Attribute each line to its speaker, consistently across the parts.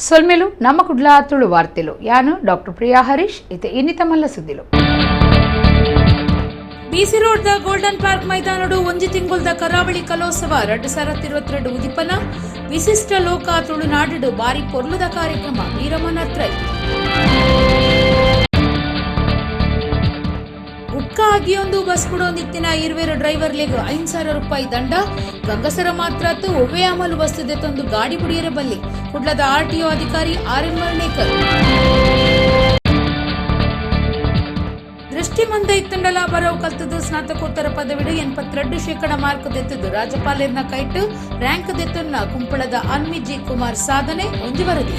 Speaker 1: ಸೊಲ್ಮೆಲು ನಮ್ಮ ಕುಡ್ಲ ತುಳು ವಾರ್ತೆಲು. ಯಾನು ಡಾಕ್ಟರ್ ಪ್ರಿಯಾ ಹರೀಶ್. ಇತ್ತೆ ಇನ್ನಿತ ಮಲ್ಲ ಸುದ್ದಿಲು.
Speaker 2: ಬಿಸಿ ರೋಡ್ the golden park ಮೈದಾನಡು ಒಂಜಿ ತಿಂಗುಲ್ದ ಕರಾವಳಿ ಕಲೋತ್ಸವ 2022 ಉದಿಪನ. ವಿಶಿಷ್ಟ ಲೋಕ ತುಳುನಾಡು ಬಾರಿ ಪೊರ್ಲುದ ಕಾರ್ಯಕ್ರಮ. ವೀರಮನತ್ರೈ ಗುಟ್ಕಾ ಆಗಿಯೊಂದು ಬಸ್ ಬಿಡೋಂದಿತ್ತಿನ ಇರುವೆರು ಡ್ರೈವರ್ಲಿಗ್ 5,000 ರೂಪಾಯಿ ದಂಡ. ಗಂಗಸರ ಮಾತ್ರ ಒವ್ವೇ ಅಮಲು ಬಸ್ತದೆ ತಂದು ಗಾಡಿ ಬುಡಿಯರ ಬಲ್ಲಿ. ಕುಡ್ಲದ ಆರ್ಟಿಒ ಅಧಿಕಾರಿ ಆರ್ ಎಂ ವರ್ಣೇಕರ್. ದೃಷ್ಟಿ ಮಂದ ಇತ್ತಂಡಲ ಬರವು ಕಲ್ತದ್ದು ಸ್ನಾತಕೋತ್ತರ ಪದವಿಡು 82% ಮಾರ್ಕ್ ದೆತ್ತದು ರಾಜ್ಯಪಾಲರ್ನ ಕೈಟು ರ್ಯಾಂಕ್ ದೆತ್ತನ್ನ ಕುಂಪಳದ ಅನ್ವಿ ಜಿ ಕುಮಾರ್ ಸಾಧನೆ ಒಂಜಿ ವರದಿ.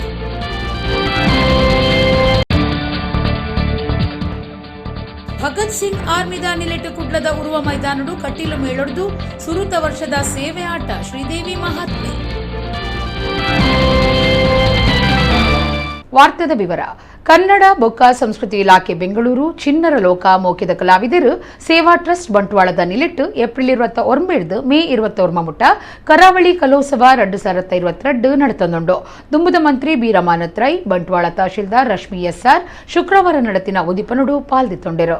Speaker 2: ಭಗತ್ ಸಿಂಗ್ ಆರ್ಮಿದ ನಿಲೆಟು ಕುಡ್ಲದ ಉರುವ ಮೈದಾನಡು ಕಟೀಲು ಮೇಳೊಡ್ದು ಸುರುತ ವರ್ಷದ ಸೇವೆ ಆಟ ಶ್ರೀದೇವಿ ಮಹಾತ್ಮೆ.
Speaker 1: ವಾರ್ತೆದ ವಿವರ. ಕನ್ನಡ ಬೊಕ್ಕ ಸಂಸ್ಕೃತಿ ಇಲಾಖೆ ಬೆಂಗಳೂರು ಚಿನ್ನರ ಲೋಕ ಮೋಕಿದ ಕಲಾವಿದರು ಸೇವಾ ಟ್ರಸ್ಟ್ ಬಂಟ್ವಾಳದ ನಿಲೆಟ್ಟು ಏಪ್ರಿಲ್ 29 ಮೇ 29 ಮುಟ್ಟ ಕರಾವಳಿ ಕಲೋತ್ಸವ 2022 ನಡೆತಂದುಂಡು. ದುಂಬುದ ಮಂತ್ರಿ ಬಿ ರಮಾನಾಥ್ ರೈ, ಬಂಟ್ವಾಳ ತಹಶೀಲ್ದಾರ್ ರಶ್ಮಿ ಎಸ್ಆರ್ ಶುಕ್ರವಾರ ನಡೆತಿನ ಉದಿಪನುಡು ಪಾಲ್ದಿತ್ತೊಂಡೆರು.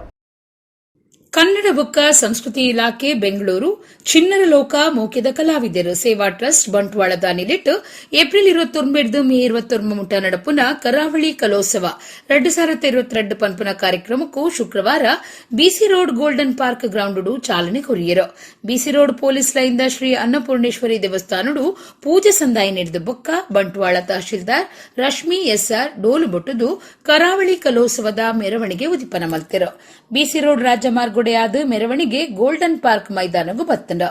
Speaker 2: ಕನ್ನಡ ಬೊಕ್ಕ ಸಂಸ್ಕೃತಿ ಇಲಾಖೆ ಬೆಂಗಳೂರು ಚಿನ್ನರ ಲೋಕ ಮೋಕಿದ ಕಲಾವಿದರು ಸೇವಾ ಟ್ರಸ್ಟ್ ಬಂಟ್ವಾಳದ ನಿಲೆಟ್ಟು ಏಪ್ರಿಲ್ 29 ಮೇ 29 ಮುಟ್ಟ ನಡಪುನ ಕರಾವಳಿ ಕಲೋತ್ಸವ 2022 ಪನ್ಪುನ ಕಾರ್ಯಕ್ರಮಕ್ಕೂ ಶುಕ್ರವಾರ BC Road Golden Park ground ಚಾಲನೆ ಕೊರಿಯರು. BC Road police line Shri Annapoorneshwari ದೇವಸ್ಥಾನಡು ಪೂಜೆ ಸಂದಾಯ ನೀಡಿದ ಬೊಕ್ಕ ಬಂಟ್ವಾಳ ತಹಶೀಲ್ದಾರ್ ರಶ್ಮಿ ಎಸ್ಆರ್ ಡೋಲು ಬೊಟ್ಟುದು ಕರಾವಳಿ ಕಲೋತ್ಸವದ ಮೆರವಣಿಗೆ ಉದಿಪನ ಮಲ್ತೆರು. ಬಿಸಿ ರೋಡ್ ರಾಜ್ಯ ಮಾರ್ಗೊಡೆಯಾದ ಮೆರವಣಿಗೆ ಗೋಲ್ಡನ್ ಪಾರ್ಕ್ ಮೈದಾನಗು ಬತ್ತಂಡ.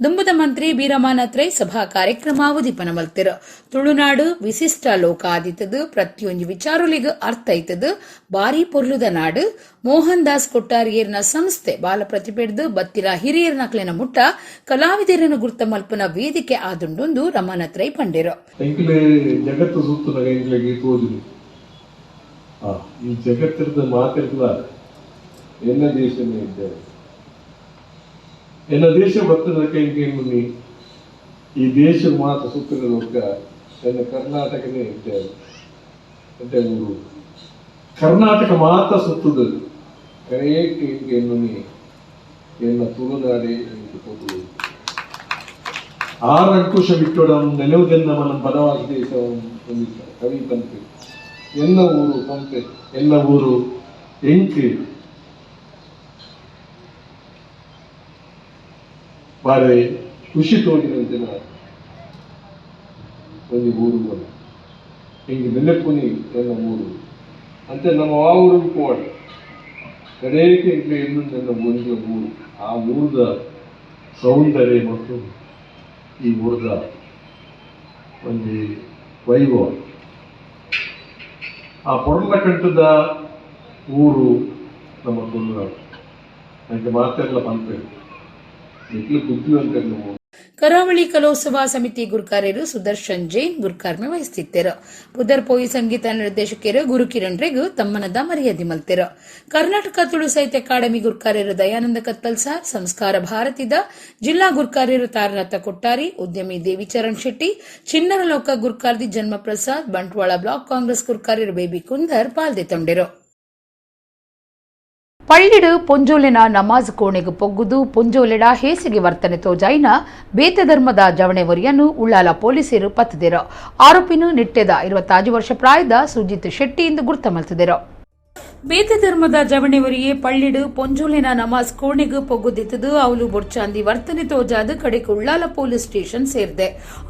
Speaker 2: ದುಂಬುದ ಮಂತ್ರಿ ಬೀರಮಾನತ್ರೈ ಸಭಾ ಕಾರ್ಯಕ್ರಮ ಉದಿಪನ ಮಲ್ತೆರು. ತುಳುನಾಡು ವಿಶಿಷ್ಟ ಲೋಕ ಆದಿತ್ತದು, ಪ್ರತಿಯೊಂದು ವಿಚಾರಲಿಗ ಅರ್ಥ ಐತದು, ಬಾರಿ ಪೊರ್ಲುದ ನಾಡು. ಮೋಹನ್ ದಾಸ್ ಕೊಟ್ಟಾರಿಯರ್ನ ಸಂಸ್ಥೆ ಬಾಲ ಪ್ರತಿಭೆಡ್ದು ಬತ್ತಿರ ಹಿರಿಯರ್ನಕ್ಲೆನ ಮುಟ್ಟ ಕಲಾವಿದರನ್ನು ಗುರ್ತ ಮಲ್ಪನ ವೇದಿಕೆ ಆದುಂಡೊಂದು ರಮಾನಾಥ್ ರೈ ಪಂಡೆರು.
Speaker 3: ಎಂಕ್ಲೆ ಜಗತ್ತು ಸುತ್ತುನಗ ಎಂಕ್ಲೆಗ್ ತೋಜುನಿ ಈ ಜಗತ್ತಿರ್ದ ಮಾತಿರ್ಲ ಎನ್ನ ದೇಶನೇ ಇದ್ದೇವೆ. ಎನ್ನ ದೇಶ ಬರ್ತದಕ್ಕೆ ಎಂಕೆ ಈ ದೇಶ ಮಾತ ಸುತ್ತಿನ ಲೋಕ ಎನ್ನ ಕರ್ನಾಟಕನೇ ಇದ್ದೇವೆ. ಎಂತೆ ಊರು ಕರ್ನಾಟಕ ಮಾತ ಸುತ್ತುದು ಕರೆಯಕ್ಕೆ ಎಂಕೆ ಎನ್ನುನಿ ಎನ್ನ ತುಳುನಾಡೆ ಎಂಕೆ ಪೊತು ಆರ್ ಅಂಕುಶ ಬಿಟ್ಟೊಡಂ ನೆಲವುದೆನ್ನ ಮನ ಬನವಾಸ ದೇಶ ಕವಿ ಪಂಪೆ ಎನ್ನ ಊರು ಪಂಪೆ ಎನ್ನ ಊರು ಎಂಕ್ ಬಾರೆ ಖುಷಿ ತೋಜಿನಂಚಿನ ಒಂಜಿ ಊರು ಬೋಲ ಎಂಕ್ ನೆನೆಪುನಿ ಎನ್ನ ಊರು ಅಂಚ ನಮ್ಮ ಆ ಊರಿಗೆ ಪೋವಡ್ ಕಡೆಗೆ ಎಂಕ್ಲೆ ಎನ್ನುಂದು ಒಂಜಿ ಊರು. ಆ ಊರದ ಸೌಂದರ್ಯ ಮತ್ತು ಈ ಊರದ ಒಂಜಿ ವೈಭವ ಆ ಪೊರ್ಲಕಂಟದ ಊರು ನಮ್ಮ ತುಳುನಾಡು. ಅಂಚ ಮಾತೆರ್ಲ ಪನ್ಪೆರ್ ನಿಕ್ಲು ಬುದ್ಧಿವಂತೆರ್ನ ಊರು.
Speaker 2: ಕರಾವಳಿ ಕಲೋತ್ಸವ ಸಮಿತಿ ಗುರುಕಾರ್ಯರು ಸುದರ್ಶನ್ ಜೈನ್ ಗುರುಕಾರ್ಮೆ ವಹಿಸುತ್ತಿದ್ದರು. ಪುದರ್ಪೋಯಿ ಸಂಗೀತ ನಿರ್ದೇಶಕರು ಗುರುಕಿರಣ್ ರೆಗ್ ತಮ್ಮನದ ಮರ್ಯಾದೆ ಮಲ್ತೆರು. ಕರ್ನಾಟಕ ತುಳು ಸಾಹಿತ್ಯ ಅಕಾಡೆಮಿ ಗುರುಕಾರ್ಯರು ದಯಾನಂದ ಕತ್ತಲ್ಸಾರ್, ಸಂಸ್ಕಾರ ಭಾರತಿದ ಜಿಲ್ಲಾ ಗುರುಕಾರ್ಯರು ತಾರನಾಥ ಕೊಟ್ಟಾರಿ, ಉದ್ಯಮಿ ದೇವಿಚರಣ್ ಶೆಟ್ಟಿ, ಚಿನ್ನರ ಲೋಕ ಗುರುಕಾರ್ದಿ ಜನ್ಮ ಪ್ರಸಾದ್, ಬಂಟ್ವಾಳ ಬ್ಲಾಕ್ ಕಾಂಗ್ರೆಸ್ ಗುರುಕಾರ್ಯರು ಬೇಬಿ ಕುಂದರ್ ಪಾಲ್ದೆ ತೊಂಡೆರು.
Speaker 1: ಪಳ್ಳಿಡು ಪೊಂಜೋಲೆನ ನಮಾಜ್ ಕೋಣೆಗು ಪೊಗ್ಗುದು ಪೊಂಜೋಲೆಡ ಹೇಸಿಗೆ ವರ್ತನೆ ತೋಜಾಯಿನ ಬೇತೆ ಧರ್ಮದ ಜವಣೆ ಒರಿಯನ್ನು ಉಳ್ಳಾಲ ಪೊಲೀಸರು ಪತ್ತದಿರು. ಆರೋಪಿನು ನಿಟ್ಟೆದ 25 ವರ್ಷ ಪ್ರಾಯದ ಸುಜಿತ್ ಶೆಟ್ಟಿ ಎಂದು ಗುರ್ತ ಮಲ್ತಿದರು.
Speaker 2: ಬೇತೆ ಧರ್ಮದ ಜವಣೆವರಿಯೇ ಪಳ್ಳಿಡು ಪೊಂಜೋಲೆನ ನಮಾಜ್ ಕೋಣೆಗು ಪೊಗ್ಗುದಿತ್ತದು ಅವಲು ಬೊಡ್ಚಾಂದಿ ವರ್ತನೆ ತೋಜಾದ ಕಡೆಗೆ ಉಳ್ಳಾಲ ಪೊಲೀಸ್ ಸ್ಟೇಷನ್ ಸೇರಿದೆ.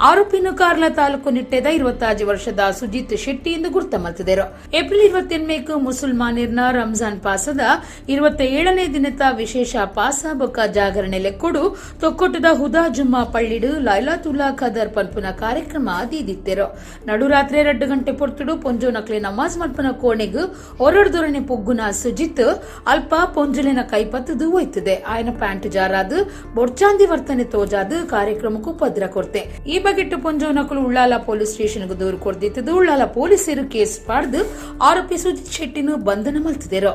Speaker 2: ಆರೋಪಿನು ಕಾರ್ಲ ತಾಲೂಕು ನಿಟ್ಟೆದ 25 ವರ್ಷದ ಸುಜಿತ್ ಶೆಟ್ಟಿ ಎಂದು ಗುರ್ತ ಮಲ್ತಿದರು. ಏಪ್ರಿಲ್ 28 ಮುಸಲ್ಮಾನಿರ್ನ ರಂಜಾನ್ ಪಾಸದ 27ನೇ ದಿನದ ವಿಶೇಷ ಪಾಸ ಬೊಕ್ಕ ಜಾಗರಣೆ ಲೆಕ್ಕೊಡು ತೊಕ್ಕೊಟ್ಟದ ಹುದಾ ಜುಮ್ಮಾ ಪಳ್ಳಿಡು ಲೈಲಾತುಲ್ಲಾ ಖದರ್ ಪನ್ಪುನ ಕಾರ್ಯಕ್ರಮ ದೀದಿತ್ತೆರು. ನಡುರಾತ್ರಿ 2 ಗಂಟೆ ಪೊರ್ತುಡು ಪೊಂಜೋನಕ್ಲೆ ನಮಾಜ್ ಮಲ್ಪನ ಕೋಣೆಗು ಒರಡ್ದೊರನೆ ಪೊಗ್ಗುನ ಸುಜಿತ್ ಅಲ್ಪ ಪೊಂಜುಲಿನ ಕೈಪತ್ತದು ಒಯ್ತದೆ. ಆಯನ ಪ್ಯಾಂಟ್ ಜಾರಾದು ಬೊಡ್ಚಾಂದಿ ವರ್ತನೆ ತೋಜಾದು ಕಾರ್ಯಕ್ರಮಕ್ಕೂ ಪದ್ರ ಕೊರ್ತೆ. ಈ ಬಗೆಟ್ಟು ಪೊಂಜೋನಕುಲು ಉಳ್ಳಾಲ ಪೊಲೀಸ್ ಸ್ಟೇಷನ್ಗೆ ದೂರು ಕೊರ್ದಿತ್ತದು. ಉಳ್ಳಾಲ ಪೊಲೀಸರು ಕೇಸ್ ಪಾಡ್ದು ಆರೋಪಿ ಸುಜಿತ್ ಶೆಟ್ಟಿನ ಬಂಧನ ಮಲ್ತಿದರು.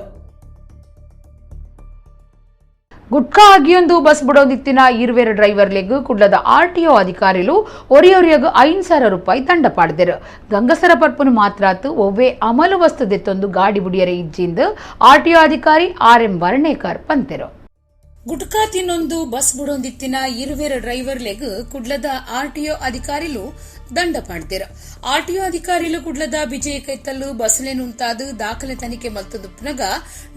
Speaker 1: ಗುಟ್ಕಾ ಆಗಿಯೊಂದು ಬಸ್ ಬುಡೋದಿತ್ತಿನ ಇರುವೆರು ಡ್ರೈವರ್ಲೆಗ್ ಕುಡ್ಲದ ಆರ್ಟಿಒ ಅಧಿಕಾರಿಲು ಒರಿಯೊರಿಯಗ್ 5,000 ರೂಪಾಯಿ ದಂಡ ಪಾಡ್ದೆರು. ಗಂಗಸರ ಪರ್ಪುನು ಮಾತ್ರಾತು ಒವ್ವೆ ಅಮಲು ವಸ್ತು ದೆತ್ತೊಂದು ಗಾಡಿ ಬುಡಿಯರೆ ಇಜ್ಜಿಂದು ಆರ್ಟಿಒ ಅಧಿಕಾರಿ ಆರ್ ಎಂ ವರ್ಣೇಕರ್ ಪಂತೆರು.
Speaker 2: ಗುಟ್ಕಾ ತಿನ್ನೊಂದು ಬಸ್ ಬುಡೊಂದಿತ್ತಿನ ಇರುವೆರು ಡ್ರೈವರ್ಲೆಗ್ ಕುಡ್ಲದ ಆರ್ಟಿಒ ಅಧಿಕಾರಿಲು ದಂಡ ಪಾಡ್ದೆರು. ಆರ್ಟಿಒ ಅಧಿಕಾರಿಲು ಕುಡ್ಲದ ಬಿಜಯ ಕೈತಲ್ಲು ಬಸ್ಲೆನ್ ಉಂತಾದ್ ದಾಖಲೆ ತನಿಖೆ ಮಲ್ತುದುಪ್ಪುನಗ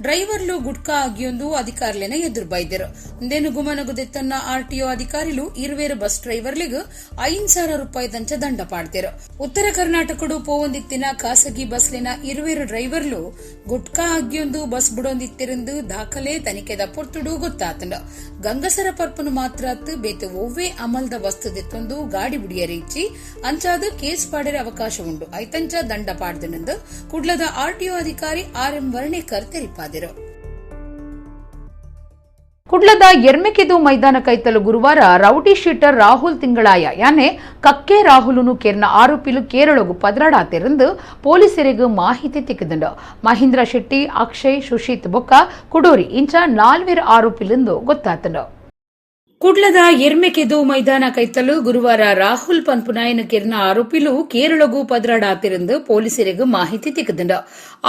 Speaker 2: ಡ್ರೈವರ್ಲು ಗುಟ್ಕಾ ಆಗಿಯೊಂದು ಅಧಿಕಾರಿಲೆನ ಎದುರು ಬೈದೆರು. ಉಂದೆನು ಗುಮನಗು ದೆತ್ತನ್ನ ಆರ್ಟಿಒ ಅಧಿಕಾರಿಲು ಇರುವೆರು ಬಸ್ ಡ್ರೈವರ್ಲೆಗ್ 5,000 ರೂಪಾಯಿ ದಂಚ ದಂಡ ಪಾಡ್ದೆರು. ಉತ್ತರ ಕರ್ನಾಟಕಡು ಪೋವೊಂದಿತ್ತಿನ ಖಾಸಗಿ ಬಸ್ಲೆನ ಇರುವೆರು ಡ್ರೈವರ್ಲು ಗುಟ್ಕಾ ಆಗಿಯೊಂದು ಬಸ್ ಬುಡೊಂದಿತ್ತಿರಂದು ದಾಖಲೆ ತನಿಖೆದ ಪೊರ್ತುಡು ಗೊತ್ತಾತಂಡು. ಗಂಗಸರ ಪರ್ಪನು ಮಾತ್ರ ಬೇತೆ ಒವ್ವೇ ಅಮಲ್ದ ವಸ್ತು ದೆತ್ತೊಂದು ಗಾಡಿ ಬುಡಿಯರೆ ಇಚ್ಚಿ ಅಂಚಾದ ಕೇಸ್ ಪಾಡೆರೆ ಅವಕಾಶ ಉಂಡು. ಐತಂಚ ದಂಡ ಪಾಡ್ದೆನೆಂದು ಕುಡ್ಲದ ಆರ್ಟಿಒ ಅಧಿಕಾರಿ ಆರ್ ಎಂ ವರ್ಣೇಕರ್ ತೆರಿಪಾದರು.
Speaker 1: ಕುಡ್ಲದ ಎರ್ಮೆಕೆದು ಮೈದಾನ ಕೈತಲು ಗುರುವಾರ ರೌಡಿ ಶೀಟರ್ ರಾಹುಲ್ ತಿಂಗಳಾಯ ಯಾನೆ ಕಕ್ಕೆ ರಾಹುಲನು ಕೇರ್ನ ಆರೋಪಿಲು ಕೇರಳಗು ಪದ್ರಾಡಾತೆರೆಂದು ಪೊಲೀಸರಿಗೆ ಮಾಹಿತಿ ತಿಕ್ಕಿದಂಡು. ಮಹೇಂದ್ರ ಶೆಟ್ಟಿ, ಅಕ್ಷಯ್, ಸುಶೀತ್ ಬೊಕ್ಕ ಕುಡೋರಿ ಇಂಚ ನಾಲ್ವೇರು ಆರೋಪಿಲೆಂದು ಗೊತ್ತಾತಂಡು.
Speaker 2: ಕುಡ್ಲದ ಎರ್ಮೆಕೆದು ಮೈದಾನ ಕೈತಲು ಗುರುವಾರ ರಾಹುಲ್ ಪನ್ಪುನಾಯನ ಕೆರ್ನ ಆರೋಪಿಲು ಕೇರಳಗು ಪದ್ರಾಡಾತಿರಂದು ಪೊಲೀಸರಿಗೆ ಮಾಹಿತಿ ತಿಕ್ಕದಂಡ.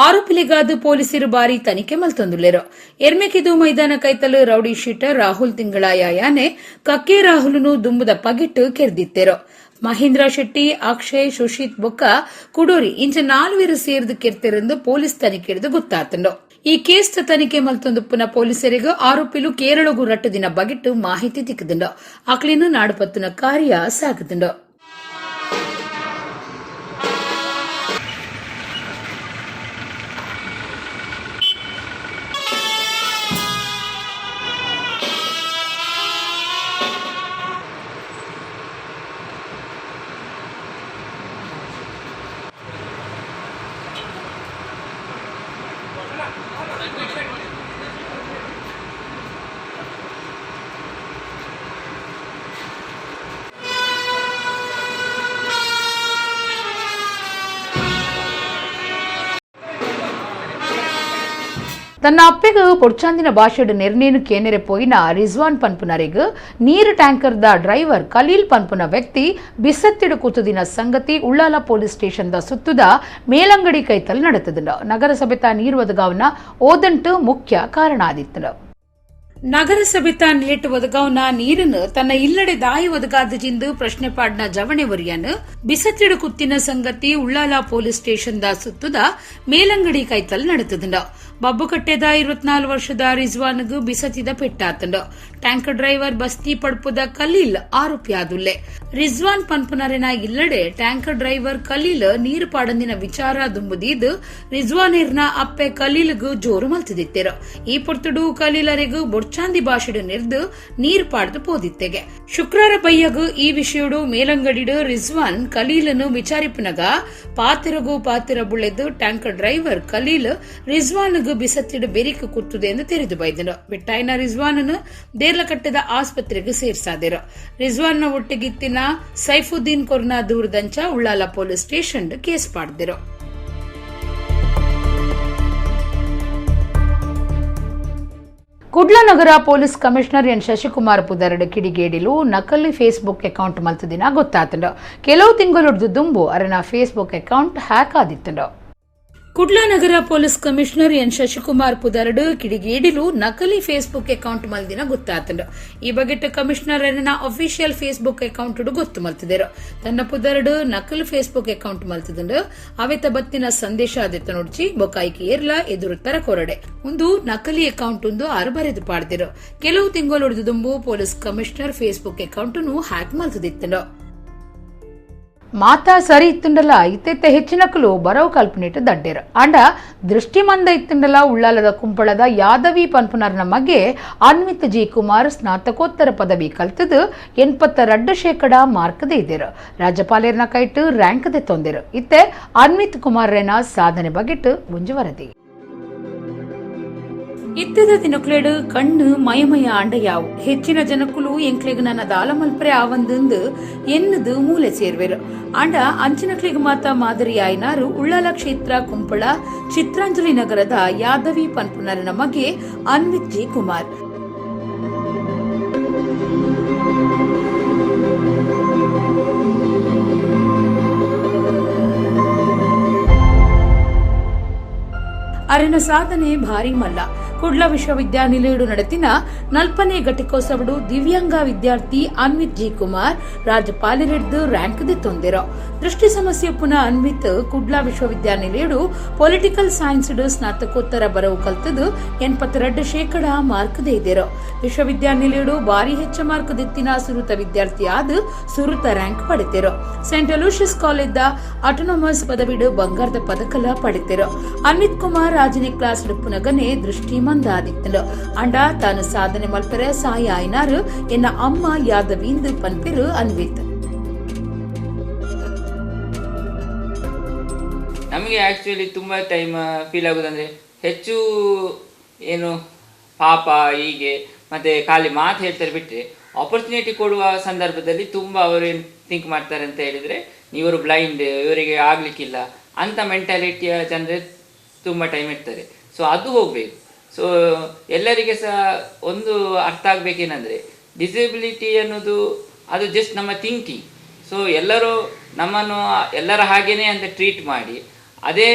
Speaker 2: ಆರೋಪಿಲಿಗಾದ ಪೊಲೀಸರು ಬಾರಿ ತನಿಖೆ ಮಲ್ತೊಂದುಲ್ಲೆರು. ಎರ್ಮೆಕೆದು ಮೈದಾನ ಕೈತಲು ರೌಡಿ ಶೀಟರ್ ರಾಹುಲ್ ತಿಂಗಳಾಯ ಯಾನೆ ಕಕ್ಕೆ ರಾಹುಲನು ದುಂಬುದ ಪಗಿಟ್ಟು ಕೆರ್ದಿತ್ತೆರು. ಮಹೇಂದ್ರ ಶೆಟ್ಟಿ, ಅಕ್ಷಯ್, ಸುಶೀತ್ ಬೊಕ್ಕ ಕುಡೋರಿ ಇಂಚ ನಾಲ್ವೇರು ಸೇರ್ದು ಕೆರ್ತಿರಂದು ಪೊಲೀಸ್ ತನಿಖೆಡ್ದು ಗೊತ್ತಾತಂಡು. ಈ ಕೇಸ್ ತನಿಖೆ ಮಲ್ತೊಂದುಪ್ಪುನ ಪೊಲೀಸರಿಗೆ ಆರೋಪಿಲು ಕೇರಳಗು ರಟ್ಟು ದಿನ ಬಗಿಟ್ಟು ಮಾಹಿತಿ ತಿಕ್ಕದಂಡು. ಅಕ್ಲಿನ ನಾಡುಪತ್ತುನ ಕಾರ್ಯ ಸಾಗುದುಂಡು.
Speaker 1: ತನ್ನ ಅಪ್ಪೆಗ್ ಪೊಡ್ಚಾಂದಿನ ಭಾಷೆಡ್ ನೆರ್ನೇನು ಕೇನೆರೆ ಪೋಯಿನ ರಿಜ್ವಾನ್ ಪನ್ಪುನರೆಗ್ ನೀರು ಟ್ಯಾಂಕರ್ದ ಡ್ರೈವರ್ ಖಲೀಲ್ ಪನ್ಪುನ ವ್ಯಕ್ತಿ ಬಿಸತ್ತಿಡು ಕೂತುದಿನ ಸಂಗತಿ ಉಳ್ಳಾಲ ಪೊಲೀಸ್ ಸ್ಟೇಷನ್ದ ಸುತ್ತುದ ಮೇಲಂಗಡಿ ಕೈತಲ್ ನಡೆತದುಂಡು. ನಗರಸಭೆತ ನೀರು ಒದಗಾವನ ಓದಂಟು ಮುಖ್ಯ ಕಾರಣ ಆದಿತ್ತುಂಡು.
Speaker 2: ನಗರಸಭೆತ ನಿಲೆಟ್ಟು ಒದಗಾವನ ನೀರನ್ನು ತನ್ನ ಇಲ್ಲಡೆ ದಾಯಿ ಒದಗಾದ ಪ್ರಶ್ನೆ ಪಾಡ್ನ ಜವಣೆ ಒರಿಯನ್ ಬಿಸತ್ತಿಡು ಕುತ್ತಿನ ಸಂಗತಿ ಉಳ್ಳಾಲ ಪೊಲೀಸ್ ಸ್ಟೇಷನ್ the ಸುತ್ತುದ ಮೇಲಂಗಡಿ ಕೈತಲ್ ನಡೆತದುಂಡು. ಬಬ್ಬುಕಟ್ಟೆದ 24 ವರ್ಷದ ರಿಜ್ವಾನ್ಗ್ ಬಿಸತಿದ ಪೆಟ್ಟಾತಂಡು. ಟ್ಯಾಂಕರ್ ಡ್ರೈವರ್ ಬಸ್ತಿ ಪಡ್ಪುದ ಖಲೀಲ್ ಆರೋಪಿಯಾದುಲ್ಲೆ. ರಿಜ್ವಾನ್ ಪನ್ಪುನರೆನ ಇಲ್ಲಡೆ ಟ್ಯಾಂಕರ್ ಡ್ರೈವರ್ ಖಲೀಲ್ ನೀರು ಪಾಡಂದಿನ ವಿಚಾರ ದುಂಬುದೀದ್ ರಿಜ್ವಾನಿರ್ನ ಅಪ್ಪೆ ಖಲೀಲ್ಗ್ ಜೋರು ಮಲ್ತದಿತ್ತೆರು. ಈ ಪೊರ್ತುಡು ಖಲೀಲರೆಗ್ ಬೊಡ್ಚಾಂದಿ ಭಾಷೆಡು ನೆರ್ದು ನೀರು ಪಾಡ್ದು ಪೋದಿತ್ತೆಗೆ. ಶುಕ್ರಾರ ಬಯ್ಯಗ್ ಈ ವಿಷಯಡು ಮೇಲಂಗಡಿಡು ರಿಜ್ವಾನ್ ಖಲೀಲನು ವಿಚಾರಿಪುನಗ ಪಾತಿರಗು ಪಾತಿರ ಬುಳೆದು ಟ್ಯಾಂಕರ್ ಡ್ರೈವರ್ ಖಲೀಲ್ ರಿಜ್ವಾನ್ಗ್ ಬಿಸತ್ತಿಡು ಬೆರಿಕು ಕುತ್ತುದೆ ಎಂದು ತೆರೆದು ಬೈದನು. ಬೆಟ್ಟಾಯಿನ ರಿಜ್ವಾನನ್ನು ದೇರ್ಲಕಟ್ಟೆದ ಆಸ್ಪತ್ರೆಗೆ ಸೇರ್ಸಾದಿರು. ರಿಜ್ವಾನ್ನ ಒಟ್ಟಿಗಿತ್ತಿನ ಸೈಫುದ್ದೀನ್ ಕೊರ್ನ ದೂರದಂಚ ಉಳ್ಳಾಲ ಪೊಲೀಸ್ ಸ್ಟೇಷನ್ ಕೇಸ್ ಪಾಡ್ದಿರು.
Speaker 1: ಕುಡ್ಲ ನಗರ ಪೊಲೀಸ್ ಕಮಿಷನರ್ ಎನ್ ಶಶಿಕುಮಾರ್ ಪುದರಡು ಕಿಡಿಗೇಡಿಲು ನಕಲಿ ಫೇಸ್ಬುಕ್ ಅಕೌಂಟ್ ಮಲ್ತದಿನ ಗೊತ್ತಾತಂಡು. ಕೆಲವು ತಿಂಗಳು ದುಂಬು ಅರನ ಫೇಸ್ಬುಕ್ ಅಕೌಂಟ್ ಹ್ಯಾಕ್ ಆದಿತ್ತಂಡು.
Speaker 2: ಕುಡ್ಲ ನಗರ ಪೊಲೀಸ್ ಕಮಿಷನರ್ ಎನ್ ಶಶಿಕುಮಾರ್ ಪುದರಡು ಕಿಡಿಗೇಡಿಲು ನಕಲಿ ಫೇಸ್ಬುಕ್ ಅಕೌಂಟ್ ಮಲ್ದಿನ ಗೊತ್ತಾತಂಡು. ಈ ಬಗೆಟ್ ಕಮಿಷನರ್ ಅರನ ಅಫಿಷಿಯಲ್ ಫೇಸ್ಬುಕ್ ಅಕೌಂಟ್ ಗೊತ್ತು ಮಲ್ತಿದರು. ತನ್ನ ಪುದರಡು ನಕಲಿ ಫೇಸ್ಬುಕ್ ಅಕೌಂಟ್ ಮಲ್ತಿದಂಡು. ಅವೆತ ಬತ್ತಿನ ಸಂದೇಶ ಆದಿತ್ತ ನೋಡ್ಚಿ ಬೊಕಾಯಿಗೆ ಏರ್ಲ ಎದುರು ತರ ಕೊರಡೆ ಒಂದು ನಕಲಿ ಅಕೌಂಟ್ ಒಂದು ಆರು ಬರೆದು ಪಾಡ್ದಿರು. ಕೆಲವು ತಿಂಗಳು ದುಂಬು police commissioner Facebook account hack ಮಲ್ತದಿತ್ತಂಡು.
Speaker 1: ಮಾತಾ ಸರಿ ಇತ್ತುಂಡಲ ಇತ್ತೆತ್ತೆ ಹೆಚ್ಚಿನಕಲು ಬರವು ಕಲ್ಪನೆಟ್ಟು ದಡ್ಡೇರು. ಆಂಡ ದೃಷ್ಟಿ ಮಂದ ಇತ್ತುಂಡಲ ಉಳ್ಳಾಲದ ಕುಂಪಳದ ಯಾದವಿ ಪನ್ಪುನರ್ನ ಮಗೆ ಅನ್ವಿತ್ ಜಿ ಕುಮಾರ್ ಸ್ನಾತಕೋತ್ತರ ಪದವಿ ಕಲ್ತದು 82% ಮಾರ್ಕ್ ಇದ್ದರು. ರಾಜ್ಯಪಾಲರ್ನ ಕೈಟು ರ್ಯಾಂಕ್ ತೊಂದಿರು. ಇತ್ತೆ ಅನ್ವಿತ್ ಕುಮಾರ್ರೇನ ಸಾಧನೆ ಬಗೆಟ್ಟು ಒಂಜಿ ವರದಿ.
Speaker 2: ಇತ್ತದ ದಿನಕ್ಲೇಡು ಕಣ್ಣು ಮಯಮಯ ಆಂಡ ಯಾವು ಹೆಚ್ಚಿನ ಜನಕ್ಕುಲು ಎಂಕ್ಲೆಗ್ ನನ್ನ ದಾಲ ಮಲ್ಪರೆ ಆವಂದಂದು ಎನ್ನದು ಮೂಲೆ ಸೇರ್ವೆರು. ಆಂಡ ಅಂಚಿನಕ್ಲೆಗ್ ಮಾತ ಮಾದರಿ ಆಯ್ನಾರು ಉಳ್ಳಾಲ ಕ್ಷೇತ್ರ ಕುಂಪಳ ಚಿತ್ರಾಂಜಲಿ ನಗರದ ಯಾದವಿ ಪನ್ಪುನರನ ಮಗೆ ಅನ್ವಿತ್ ಜಿ ಕುಮಾರ್. ಅರೆನ ಸಾಧನೆ ಭಾರಿ ಮಲ್ಲ. ಕುಡ್ಲ ವಿಶ್ವವಿದ್ಯಾನಿಲಯಡು ನಡೆತಿನ 40ನೇ ಘಟಿಕೋತ್ಸವಡು ದಿವ್ಯಾಂಗ ವಿದ್ಯಾರ್ಥಿ ಅನ್ವಿತ್ ಜಿ ಕುಮಾರ್ ರಾಜ್ಯಪಾಲರೆಡ್ದು ರ್ಯಾಂಕ್ ದೆತ್ತೊಂದಿರು. ದೃಷ್ಟಿ ಸಮಸ್ಯೆ ಪುನಃ ಅನ್ವಿತ್ ಕುಡ್ಲ ವಿಶ್ವವಿದ್ಯಾನಿಲಯಡು ಪೊಲಿಟಿಕಲ್ ಸೈನ್ಸ್ ಸ್ನಾತಕೋತ್ತರ ಬರವು ಕಲ್ತದು 82% ಮಾರ್ಕ್ ದೇದಿರು. ವಿಶ್ವವಿದ್ಯಾನಿಲಯಡು ಭಾರಿ ಹೆಚ್ಚು ಮಾರ್ಕ್ ದೆತ್ತಿನ ಸುರುತ ವಿದ್ಯಾರ್ಥಿ ಆದ ಸುರುತ ರ್ಯಾಂಕ್ ಪಡೆತಿರು. ಸೆಂಟ್ ಅಲೂಷಿಯಸ್ ಕಾಲೇಜ್ ಆಟೋನಮಸ್ ಪದವಿಡು ಬಂಗಾರದ ಪದಕಲ ಪಡೆತಿರು. ಅನ್ವಿತ್ ಕುಮಾರ್ 6ನೇ ಕ್ಲಾಸ್ ಪುನಗನೆ ದೃಷ್ಟಿ ಮಂದಾದಿತ್ತನು. ಅಂಡ ತಾನು ಸಾಧನೆ ಮಲ್ಪರೆ ಸಾಯ ಆಯ್ನಾರು ಎನ್ನ ಅಮ್ಮ ಯಾದವೀಂದು ಪನ್ಪಿರು ಅನ್ವಿತ್.
Speaker 4: ನಮಗೆ ಆ್ಯಕ್ಚುಲಿ ತುಂಬ ಟೈಮ್ ಫೀಲ್ ಆಗೋದಂದರೆ ಹೆಚ್ಚು ಏನು ಪಾಪ ಹೀಗೆ ಮತ್ತು ಖಾಲಿ ಮಾತು ಹೇಳ್ತಾರೆ ಬಿಟ್ಟರೆ ಆಪರ್ಚುನಿಟಿ ಕೊಡುವ ಸಂದರ್ಭದಲ್ಲಿ ತುಂಬ ಅವರು ಏನು ಥಿಂಕ್ ಮಾಡ್ತಾರೆ ಅಂತ ಹೇಳಿದರೆ, ಇವರು ಬ್ಲೈಂಡ್, ಇವರಿಗೆ ಆಗಲಿಕ್ಕಿಲ್ಲ ಅಂತ ಮೆಂಟಾಲಿಟಿಯ ಜನರೇ ತುಂಬ ಟೈಮ್ ಇರ್ತಾರೆ. ಸೊ ಅದು ಹೋಗಬೇಕು. ಸೊ ಎಲ್ಲರಿಗೆ ಸಹ ಒಂದು ಅರ್ಥ ಆಗಬೇಕೇನೆಂದರೆ ಡಿಸೆಬಿಲಿಟಿ ಅನ್ನೋದು ಅದು ಜಸ್ಟ್ ನಮ್ಮ ಥಿಂಕಿಂಗ್. ಸೊ ಎಲ್ಲರೂ ನಮ್ಮನ್ನು ಎಲ್ಲರ ಹಾಗೇನೆ ಅಂತ ಟ್ರೀಟ್ ಮಾಡಿ ಅದೇ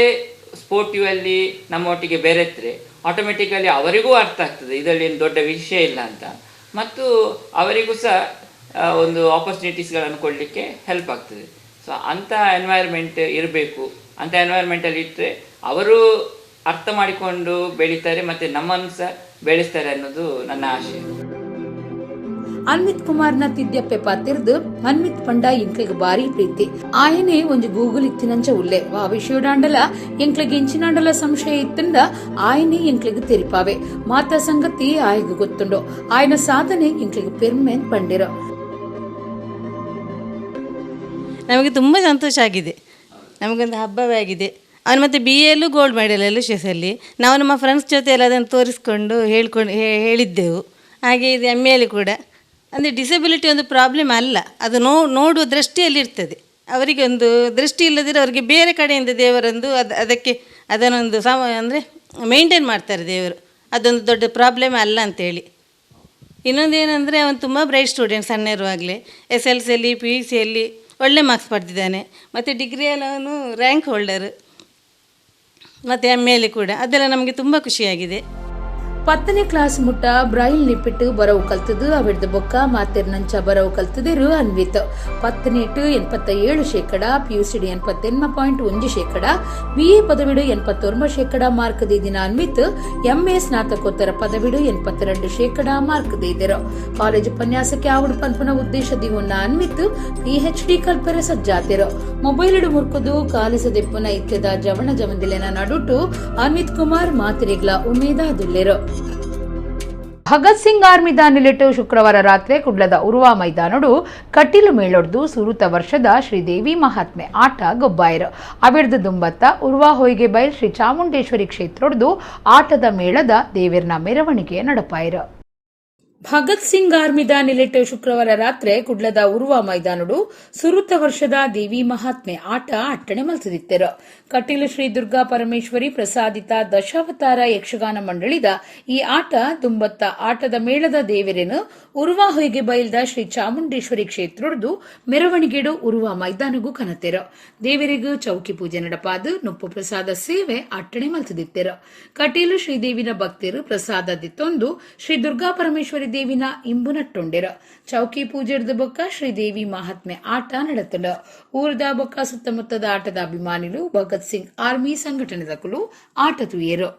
Speaker 4: ಸ್ಪೋರ್ಟಿವಲ್ಲಿ ನಮ್ಮೊಟ್ಟಿಗೆ ಬೆರೆತರೆ ಆಟೋಮೆಟಿಕಲಿ ಅವರಿಗೂ ಅರ್ಥ ಆಗ್ತದೆ ಇದರಲ್ಲಿ ಏನು ದೊಡ್ಡ ವಿಷಯ ಇಲ್ಲ ಅಂತ, ಮತ್ತು ಅವರಿಗೂ ಸಹ ಒಂದು ಆಪರ್ಚುನಿಟೀಸ್ಗಳನ್ನು ಕೊಡಲಿಕ್ಕೆ ಹೆಲ್ಪ್ ಆಗ್ತದೆ. ಸೊ ಅಂಥ ಎನ್ವೈರ್ಮೆಂಟ್ ಇರಬೇಕು. ಅಂಥ ಎನ್ವೈರ್ಮೆಂಟಲ್ಲಿ ಇಟ್ಟರೆ ಅವರು ಅರ್ಥ ಮಾಡಿಕೊಂಡು ಬೆಳೀತಾರೆ ಮತ್ತು ನಮ್ಮನ್ನು ಸಹ ಬೆಳೆಸ್ತಾರೆ ಅನ್ನೋದು ನನ್ನ ಆಶಯ.
Speaker 2: ಅನ್ವಿತ್ ಕುಮಾರ್ನ ತಿದ್ಯಪ್ಪೆ ಪಾತಿರ್ದು ಅನ್ವಿತ್ ಪಂಡ ಎಂಕ್ಲೆಗ್ ಬಾರಿ ಪ್ರೀತಿ. ಆಯನೆ ಒಂಜಿ ಗೂಗಲ್ ಇತ್ತಿನಂಚ ಉಲ್ಲೆ ವಾ ವಿಷಯಡಾಂಡಲ ಎಂಕ್ಲೆಗ್ ಎಂಚಿನಾಂಡಲ ಸಂಶಯ ಇತ್ತಂಡ ಆಯನೆ ಎಂಕ್ಲೆಗ್ ತೆರಿಪಾವೆ. ಮಾತಾ ಸಂಗತಿ ಆಯಗ್ ಗೊತ್ತುಂಡು. ಆಯನ ಸಾಧನೆ ಎಂಕ್ಲೆಗ್ ಪೆರ್ಮೆನ್ ಪಂಡಿರು.
Speaker 5: ನಮಗೆ ತುಂಬ ಸಂತೋಷ ಆಗಿದೆ. ನಮಗೊಂದು ಹಬ್ಬವೇ ಆಗಿದೆ. ಅವನು ಮತ್ತು ಬಿ ಎಲ್ಲೂ ಗೋಲ್ಡ್ ಮೆಡಲ್ ಅಲೋಶಿಯಸಲ್ಲಿ. ನಾವು ನಮ್ಮ ಫ್ರೆಂಡ್ಸ್ ಜೊತೆ ಎಲ್ಲ ಅದನ್ನು ತೋರಿಸ್ಕೊಂಡು ಹೇಳ್ಕೊಂಡು ಹೇಳಿದ್ದೆವು. ಹಾಗೆ ಇದು ಎಮ್ ಎಲ್ಲಿ ಕೂಡ. ಅಂದರೆ ಡಿಸೆಬಿಲಿಟಿ ಒಂದು ಪ್ರಾಬ್ಲಮ್ ಅಲ್ಲ, ಅದು ನೋಡುವ ದೃಷ್ಟಿಯಲ್ಲಿ ಇರ್ತದೆ. ಅವರಿಗೆ ಒಂದು ದೃಷ್ಟಿ ಇಲ್ಲದಿದ್ದರೆ ಅವರಿಗೆ ಬೇರೆ ಕಡೆಯಿಂದ ದೇವರೊಂದು ಅದು ಅದಕ್ಕೆ ಅದನ್ನೊಂದು ಸಮ ಅಂದರೆ ಮೇಂಟೈನ್ ಮಾಡ್ತಾರೆ ದೇವರು. ಅದೊಂದು ದೊಡ್ಡ ಪ್ರಾಬ್ಲಮ್ ಅಲ್ಲ ಅಂತೇಳಿ. ಇನ್ನೊಂದೇನೆಂದರೆ ಅವನು ತುಂಬ ಬ್ರೈಟ್ ಸ್ಟೂಡೆಂಟ್. ಸಣ್ಣ ಇರುವಾಗಲೇ ಎಸ್ ಎಲ್ ಸಿಯಲ್ಲಿ, ಪಿ ಯು ಸಿಯಲ್ಲಿ ಒಳ್ಳೆ ಮಾರ್ಕ್ಸ್ ಪಡೆದಿದ್ದಾನೆ. ಮತ್ತು ಡಿಗ್ರಿಯಲ್ಲಿ ಅವನು ರ್ಯಾಂಕ್ ಹೋಲ್ಡರ್, ಮತ್ತು ಎಮ್ ಎಲ್ಲಿ ಕೂಡ. ಅದೆಲ್ಲ ನಮಗೆ ತುಂಬ ಖುಷಿಯಾಗಿದೆ.
Speaker 2: 10ನೇ ಕ್ಲಾಸ್ ಮುಟ್ಟ ಬ್ರೈಲ್ ನಿಪ್ಪಿಟ್ಟು ಬರವು ಕಲ್ತದು ಅವಿಡ್ದ ಬೊಕ್ಕ ಮಾತೆರ್ನಂಚ ಬರವು ಕಲ್ತದಿರು ಅನ್ವಿತ್. 10ನೇಟು 87%, ಪಿ ಯು ಸಿಡಿ 88.1%, ಬಿ ಎ ಪದವಿಡು 89% ಮಾರ್ಕ್ ದಿನ ಅನ್ವಿತ್ ಎಂ ಎ ಸ್ನಾತಕೋತ್ತರ ಪದವಿಡು 82% ಮಾರ್ಕ್ ದೇದಿರು. ಕಾಲೇಜು ಉಪನ್ಯಾಸಕ್ಕೆ ಆವಡು ಪನ್ಪುನ ಉದ್ದೇಶ ದಿವನ್ನ ಅನ್ವಿತ್ ಪಿ ಎಚ್ ಡಿ ಕಲ್ಪರೆ ಸಜ್ಜಾತಿರು. ಮೊಬೈಲ್ ಇಡು ಮುರ್ಕುದು ಕಾಲಿಸದೆಪ್ಪುನ ಇತ್ಯದ ಜವಣ ಜವಂದಿಲೆನ ನಡುಟು ಅನ್ವಿತ್ ಕುಮಾರ್ ಮಾತಿರಿಗ್ಲ ಉಮೇದಾದುಲ್ಲೆರು.
Speaker 1: ಭಗತ್ ಸಿಂಗ್ ಆರ್ಮಿದ ನಿಲೆಟ್ಟು ಶುಕ್ರವಾರ ರಾತ್ರಿ ಕುಡ್ಲದ ಉರುವ ಮೈದಾನಡು ಕಟೀಲು ಮೇಳೊಡ್ದು ಸುರುತ ವರ್ಷದ ಶ್ರೀದೇವಿ ಮಹಾತ್ಮೆ ಆಟ ಗೊಬ್ಬಾಯರು. ಅವಿರ್ದು ದುಂಬತ್ತ ಉರ್ವಾ ಹೊಯ್ಗೆ ಬೈಲ್ ಶ್ರೀ ಚಾಮುಂಡೇಶ್ವರಿ ಕ್ಷೇತ್ರೊಡ್ದು ಆಟದ ಮೇಳದ ದೇವಿರ್ನ ಮೆರವಣಿಗೆ ನಡಪಾಯರು.
Speaker 2: ಭಗತ್ ಸಿಂಗ್ ಆರ್ಮಿದ ನಿಲೆಟ್ಟು ಶುಕ್ರವಾರ ರಾತ್ರಿ ಕುಡ್ಲದ ಉರುವ ಮೈದಾನಡು ಸುರುತ ವರ್ಷದ ದೇವಿ ಮಹಾತ್ಮೆ ಆಟ ಅಟ್ಟಣೆ ಮಲ್ತದಿತ್ತೆರು. ಕಟೀಲು ಶ್ರೀ ದುರ್ಗಾ ಪರಮೇಶ್ವರಿ ಪ್ರಸಾದಿತ ದಶಾವತಾರ ಯಕ್ಷಗಾನ ಮಂಡಳಿದ ಈ ಆಟ ದುಂಬತ್ತ ಆಟದ ಮೇಳದ ದೇವರೇನು ಉರುವ ಹೊಯ್ಗೆ ಬೈಲ್ದ ಶ್ರೀ ಚಾಮುಂಡೇಶ್ವರಿ ಕ್ಷೇತ್ರದ್ದು ಮೆರವಣಿಗೆಡು ಉರುವ ಮೈದಾನಗೂ ಕನತೆರು. ದೇವರಿಗೂ ಚೌಕಿ ಪೂಜೆ ನಡಪಾದು ನುಪ್ಪು ಪ್ರಸಾದ ಸೇವೆ ಅಟ್ಟಣೆ ಮಲ್ತದಿತ್ತೆರು. ಕಟೀಲು ಶ್ರೀದೇವಿನ ಭಕ್ತರು ಪ್ರಸಾದ ದಿತ್ತೊಂದು ಶ್ರೀ ದುರ್ಗಾ ಪರಮೇಶ್ವರಿ ದೇವಿನ ಇಂಬು ನಟ್ಟೊಂಡೆರು. ಚೌಕಿ ಪೂಜೆರ್ದ ಬೊಕ್ಕ ಶ್ರೀದೇವಿ ಮಹಾತ್ಮೆ ಆಟ ನಡತಂಡು. ಊರ್ದ ಬೊಕ್ಕ ಸುತ್ತಮುತ್ತದ ಆಟದ ಅಭಿಮಾನಿಲು ಭಗತ್ ಸಿಂಗ್ ಆರ್ಮಿ ಸಂಘಟನೆದಕುಲು ಆಟ ತುಯೇರು.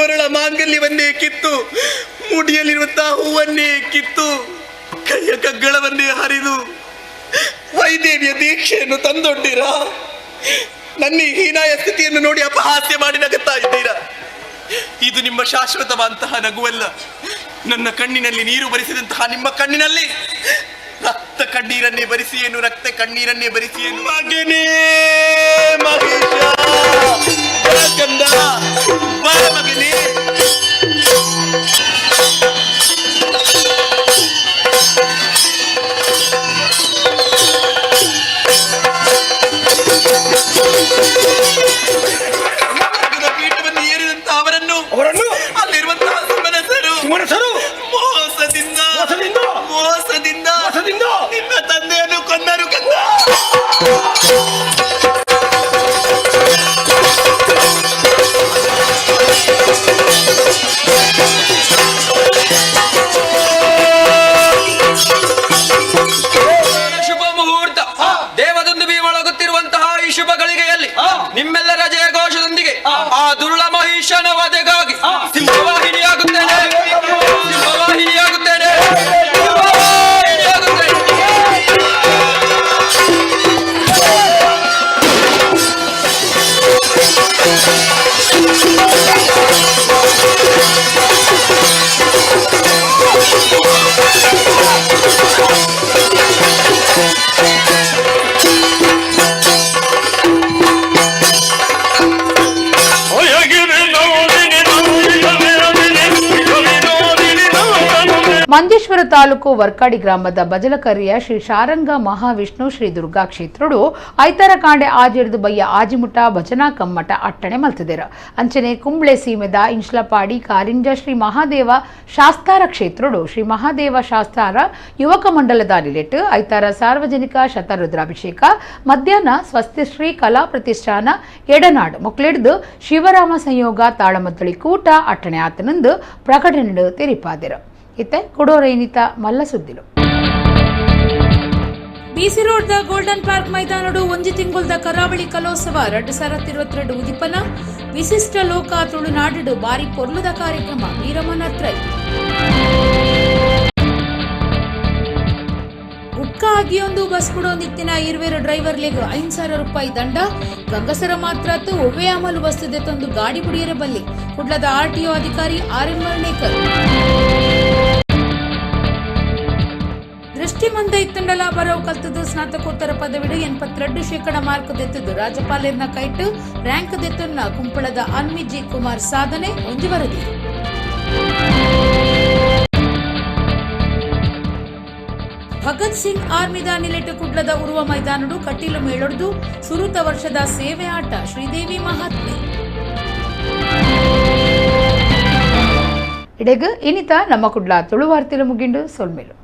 Speaker 6: ಕೊರಳ ಮಾಂಗಲ್ಯವನ್ನೇ ಕಿತ್ತು, ಮುಡಿಯಲ್ಲಿರುವಂತಹ ಹೂವನ್ನೇ ಕಿತ್ತು, ಕೈಯ ಕಗ್ಗಳವನ್ನೇ ಹರಿದು ವೈದೇವಿಯ ದೀಕ್ಷೆಯನ್ನು ತಂದೊಡ್ಡಿರಾ? ನನ್ನ ಈ ಹೀನಾಯ ಸ್ಥಿತಿಯನ್ನು ನೋಡಿ ಅಪಹಾಸ್ಯ ಮಾಡಿ ನಗುತ್ತಾ ಇದ್ದೀರಾ? ಇದು ನಿಮ್ಮ ಶಾಶ್ವತವಾದಂತಹ ನಗುವಲ್ಲ. ನನ್ನ ಕಣ್ಣಿನಲ್ಲಿ ನೀರು ಬರಿಸಿದಂತಹ ನಿಮ್ಮ ಕಣ್ಣಿನಲ್ಲಿ ರಕ್ತ ಕಣ್ಣೀರನ್ನೇ ಬರಿಸಿಯೇನು, ರಕ್ತ ಕಣ್ಣೀರನ್ನೇ ಬರಿಸಿಯೇನು. ಮಗನೇ ಮಹೇಶ, ಕಂದ ಬಾ ಮಗನೇ. ಪೀಠವನ್ನು ಏರಿದಂತಹ ಅವರನ್ನು,
Speaker 7: ಅವರನ್ನು
Speaker 6: ಅಲ್ಲಿರುವಂತಹ ಸುಮನಸರು
Speaker 7: ಸುಮನಸರು
Speaker 6: ಮೋಸದಿಂದ
Speaker 7: ಮೋಸದಿಂದ
Speaker 6: ಮೋಸದಿಂದ
Speaker 7: ಮೋಸದಿಂದ
Speaker 6: ನಿನ್ನ ತಂದೆಯನ್ನು ಕೊಂದರು ಕಂದ.
Speaker 8: ಶುಭ ಮುಹೂರ್ತ ದೇವದೊಂದು ಒಳಗುತ್ತಿರುವಂತಹ ಈ ಶುಭ ಗಳಿಗೆಯಲ್ಲಿ ನಿಮ್ಮೆಲ್ಲರ ಜಯಘೋಷದೊಂದಿಗೆ ಆ ದುರುಳ ಮಹಿಷನ ವಧೆಗಾಗಿ ಸಿಂಹವಾಹಿನಿಯಾಗುತ್ತೇನೆ, ಸಿಂಹವಾಹಿನಿಯಾಗುತ್ತೇನೆ, ಸಿಂಹವಾಹಿನಿಯಾಗುತ್ತೇನೆ.
Speaker 1: ಮಂಜೇಶ್ವರ ತಾಲೂಕು ವರ್ಕಾಡಿ ಗ್ರಾಮದ ಬಜಲಕರಿಯ ಶ್ರೀ ಶಾರಂಗ ಮಹಾವಿಷ್ಣು ಶ್ರೀ ದುರ್ಗಾ ಕ್ಷೇತ್ರಡು ಐತಾರ ಕಾಂಡೆ ಆಜಿಡ್ದು ಬಯ್ಯ ಆಜಿಮುಟ ಭಜನಾ ಕಮ್ಮಟ ಅಟ್ಟಣೆ ಮಲ್ತಿದೆರು. ಅಂಚನೆ ಕುಂಬ್ಳೆ ಸೀಮೆದ ಇಂಶ್ಲಪಾಡಿ ಕಾರಿಂಜ ಶ್ರೀ ಮಹಾದೇವ ಶಾಸ್ತಾರ ಕ್ಷೇತ್ರಡು ಶ್ರೀ ಮಹಾದೇವ ಶಾಸ್ತಾರ ಯುವಕ ಮಂಡಲದ ನಿಲೆಟ್ಟು ಐತಾರ ಸಾರ್ವಜನಿಕ ಶತರುದ್ರಾಭಿಷೇಕ, ಮಧ್ಯಾಹ್ನ ಸ್ವಸ್ತಿಶ್ರೀ ಕಲಾ ಪ್ರತಿಷ್ಠಾನ ಎಡನಾಡು ಮೊಕ್ಲೆಡ್ದು ಶಿವರಾಮ ಸಂಯೋಗ ತಾಳಮದ್ದಳಿ ಕೂಟ ಅಟ್ಟಣೆ ಆತನಂದು ಪ್ರಕಟಣೆ ತೆರಿಪಾದಿರು. ಇತ್ತೆ ಕೊಡೋರೈನಿತ ಮಲ್ಲ ಸುದ್ದಿಲು.
Speaker 2: ಬಿಸಿ ರೋಡ್ the golden park ಮೈದಾನಡು ಒಂಜಿ ತಿಂಗುಲ್ದ ಕರಾವಳಿ ಕಲೋತ್ಸವ 2022 ಉದಿಪನ. ವಿಶಿಷ್ಟ ಲೋಕ ತುಳುನಾಡು ಬಾರಿ ಪೊರ್ಲುದ ಕಾರ್ಯಕ್ರಮ ವೀರಮನತ್ರೈ. ಗುಟ್ಕಾ ಆಗಿಯೊಂದು ಬಸ್ ಬಿಡೋಂದಿತ್ತಿನ ಇರುವೆರು ಡ್ರೈವರ್ಲಿಗ್ 5,000 ರೂಪಾಯಿ ದಂಡ. ಗಂಗಸರ ಮಾತ್ರ ಒವ್ವೇ ಅಮಲು ಬಸ್ತದೆ ತಂದು ಗಾಡಿ ಬುಡಿಯರ ಬಲ್ಲಿ. ಕುಡ್ಲದ ಆರ್ಟಿಒ ಅಧಿಕಾರಿ ಆರ್ ಎಂ ವರ್ಣೇಕರ್. ದೃಷ್ಟಿ ಮಂದ ಇತ್ತಂಡಲ ಬರವು ಕಲ್ತದ್ದು ಸ್ನಾತಕೋತ್ತರ ಪದವಿಡು 82% ಮಾರ್ಕ್ ದೆತ್ತದು ರಾಜ್ಯಪಾಲರ್ನ ಕೈಟು ರ್ಯಾಂಕ್ ದೆತ್ತನ್ನ ಕುಂಪಳದ ಅನ್ವಿ ಜಿ ಕುಮಾರ್ ಸಾಧನೆ ಒಂಜಿ ವರದಿ. ಭಗತ್ ಸಿಂಗ್ ಆರ್ಮಿದ ನಿಲೆಟ್ಟು ಕುಡ್ಲದ ಉರುವ ಮೈದಾನಡು ಕಟೀಲು ಮೇಳೊಡ್ದು ಸುರುತ ವರ್ಷದ ಸೇವೆ ಆಟ ಶ್ರೀದೇವಿ ಮಹಾತ್ಮೆ.
Speaker 1: ಇಡೆಗ ಇನಿತ ನಮ್ಮ ಕುಡ್ಲ ತುಳುವಾರ್ತಿಲು ಮುಗಿಂಡು ಸೊಲ್ಮೇಲು.